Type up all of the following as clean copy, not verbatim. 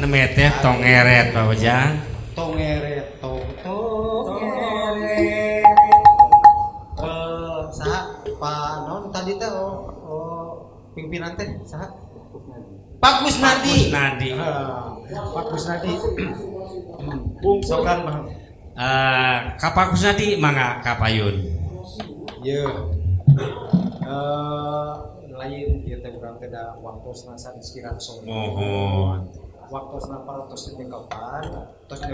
Neme teh tongeret, Pak Ujang. Tongeret, tong tongeret. Eh, saha Pak non tadi teh, oh, pimpinan teh saha? Pak Kusnadi. Kusnadi. Ah, Pak Kusnadi. Sokan mah. Eh, ka Pak Kusnadi mangga kapayun. Ye. Eh, lain ieu teh, urang teh da waktosna sanes kirang sore. Mohon. Waktosna parantos teh kapan? Tos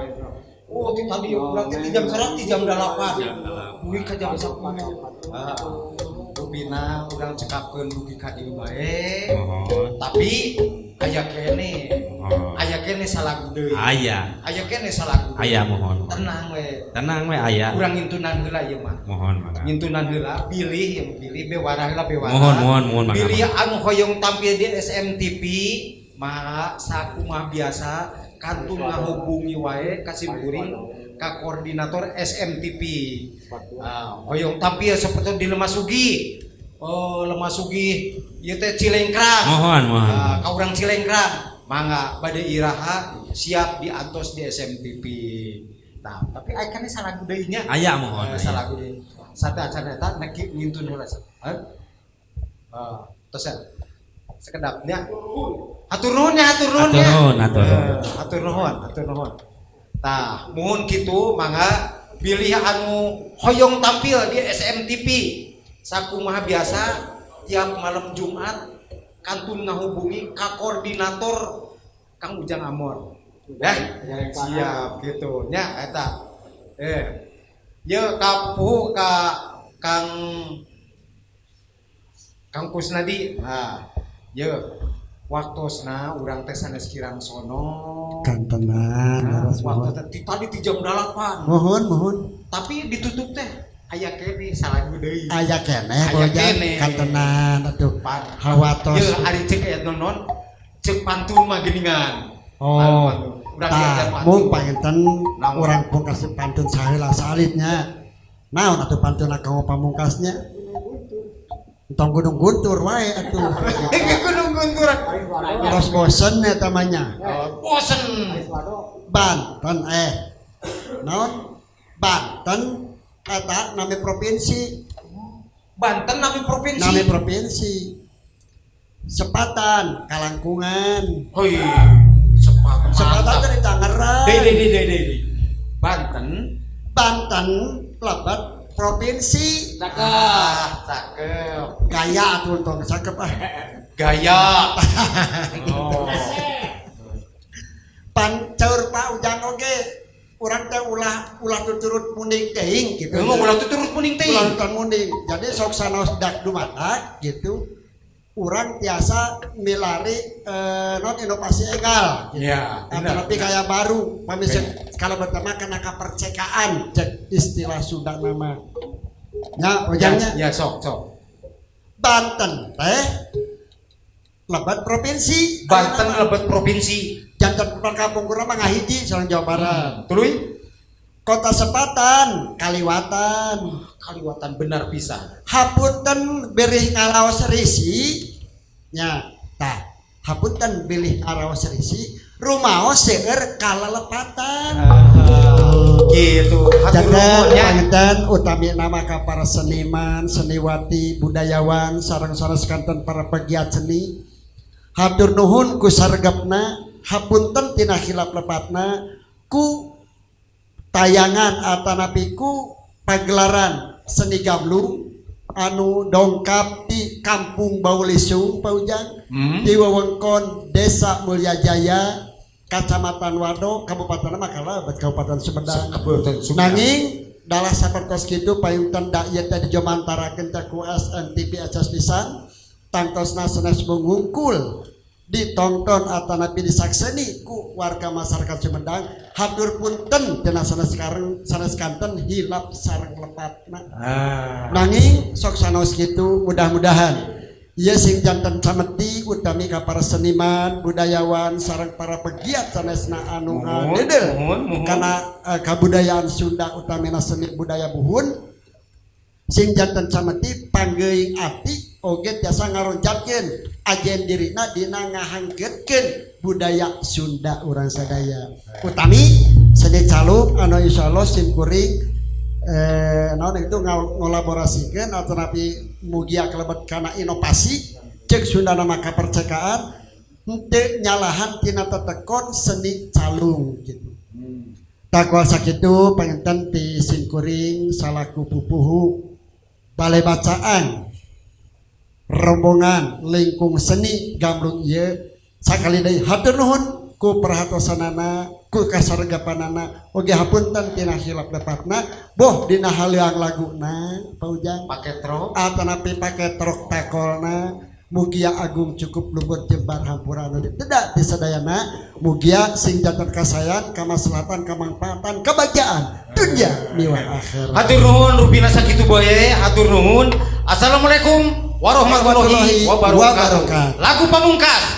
oh, ti tadi urang teh ti jam 100, ti jam 8. Jam 8. Dugi ka jam 10. Ah, rupina urang cekapkeun dugi ka dieu bae. Mohon. Tapi aya keneh. Mohon. Aya keneh salagu deui. Aya. Aya keneh salagu deui. Aya, mohon. Tenang we. Tenang we, aya. Urang ngintunan heula ieu mah. Mohon mangga. Ngintunan heula, bilih yang bilih bewara heula, bewara. Mohon, mohon, mohon mangga. Bilih anu hoyong tampil di SMTV maka sakumaha biasa kantun ngahubungi wae ka simkuring, ka koordinator SMTV. Ah, hoyong tampil seperti di Lemah Sugih, oh, Lemah Sugih ieu teh Cilengkrang. Mohon, mohon. Ah, ka urang Cilengkrang mangga, bade iraha siap diantos di SMTV. Nah, tapi aya kan salagu deui nya. Aya, mohon. Eh, Aya. salagu deui sate acan eta neki ngintun heula. Hah? Ah, tos ya. Sekedapnya. Hatur nuhun ya, hatur nuhun ya. Hatur nuhun, hatur nuhun. Eh, hatur nuhun, hatur nuhun. Tah, muhun kitu, mangga bilih anu hoyong tampil di SMTV sakumaha biasa tiap malam Jumat kantun ngahubungi ka koordinator Kang Ujang Amor. Ya, siap gitu nya eta. Eh, ye ka puhu ka Kang Kang Kusnadi. Nah, ye waktosna urang teh sanes kirang sono. Kantenan. Nah, Leres, waktu mohon. teh ti tadi ti jam 8. Mohon, mohon. Tapi ditutup teh aya keneh salagu deui. Aya keneh. Aya Bojang. keneh. Kantenan atuh. Pan. Hawatos. Ye ari cek aya non cek pantun mah geuningan. Oh. Urang diajar Tah, pantun. mung panginten Naon? urang pungkas pantun saheula salitnya. Naon atuh pantun kanggo pamungkasnya? Entong Gunung Guntur wae atuh. Gunung Guntur. Terus bosen eta mah nya. Oh, bosen. Banten, eh naon, Banten eta nami provinsi. Banten nami provinsi. Nami provinsi. Sepatan kalangkungan. Hoi, Sepatan. Sepatan dari Tangerang. Deh, deh, deh, deh, deh. Banten. Banten lebet provinsi. Cakep. Ah, cakep. Gaya atuh, tong cakep ah. Gaya. Oh. Pan caur Pak Ujang oge, urang teh ulah ulah tuturut munding teuing gitu. Emang ulah tuturut munding teuing. Ulah tuturut munding. Jadi sok sanaos dak dumadak gitu, urang tiasa milari non inovasi enggal gitu. Iya, benar. Tapi kayak baru pamisa kalau pertama kena kapercekaan cek istilah Sunda nama nya ujangnya. Ya, sok, sok. Banten teh lebet provinsi. Banten lebet provinsi. Janten kampung kurang mah ngahiji sareng Jawa Barat. Tuluy. Kota Sepatan kaliwatan. Kaliwatan, benar bisa. Hapunten bilih ngaraos risi nya. Tah, hapunten bilih ngaraos risi, rumaos seueur kalelepatan. Gitu. Hatur Janten nuhun nya. panginten utami nama ka para seniman, seniwati, budayawan sareng sanes kanten para pegiat seni. Hatur nuhun ku sargepna, hapunten tina khilaf lepatna ku tayangan atanapi ku pagelaran seni gamlung anu dongkap di Kampung Baulisung, Pak Ujang, di wewengkon Desa Mulyajaya, Kacamatan Wado, Kabupaten Makala, Kabupaten Sumedang. Kabupaten Sumedang. Nanging dalah sapertos kitu payungtan da ieu teh dijomantarakeun teh ku SMTV ajas pisan, tangtosna sanes mung ditonton atanapi disakseni ku warga masyarakat Sumedang. Hatur punten tina sanes kareng sanes kanten hilap sareng lepatna. Ah. Nanging sok sanaos kitu, mudah-mudahan ieu sing janten cameti utami ka para seniman, budayawan sareng para pegiat sanesna anu Muhun, ngadedel muhun, muhun. kana kabudayaan Sunda, utamina seni budaya buhun, sing janten cameti panggeuing ati. Oge tiasa ngaroncatkeun ajen dirina dina ngahangkeutkeun budaya Sunda urang sadaya, utami seni calung anu insyaallah simkuring naon itu ngolaborasikeun atanapi mugia kalebet kana inovasi, cek Sunda nama kapercekaan henteu nyalahan tina tetekon seni calung gitu. Takwa sakitu panginten ti simkuring salaku pupuhu balai bacaan rombongan lingkung seni gamlung ieu. Sakali deui hatur nuhun ku perhatosanana, ku kasaregapanana. Oge hapunten tina hilap lepatna, boh dina haleang laguna, Pak Ujang, Pakai trok. Atanapi pake trok takolna. Mugia agung cukup lumbur jembar hampura anu tidak di sadayana. Mugia sing janten kasayan, kamaslahatan, kamangfaatan, kebagjaan dunia miwah akhirat. Hatur nuhun, rupina sakitu bae, hatur nuhun. Assalamualaikum warahmatullahi warahmatullahi wabarakatuh. Wabarakatuh. Lagu pamungkas.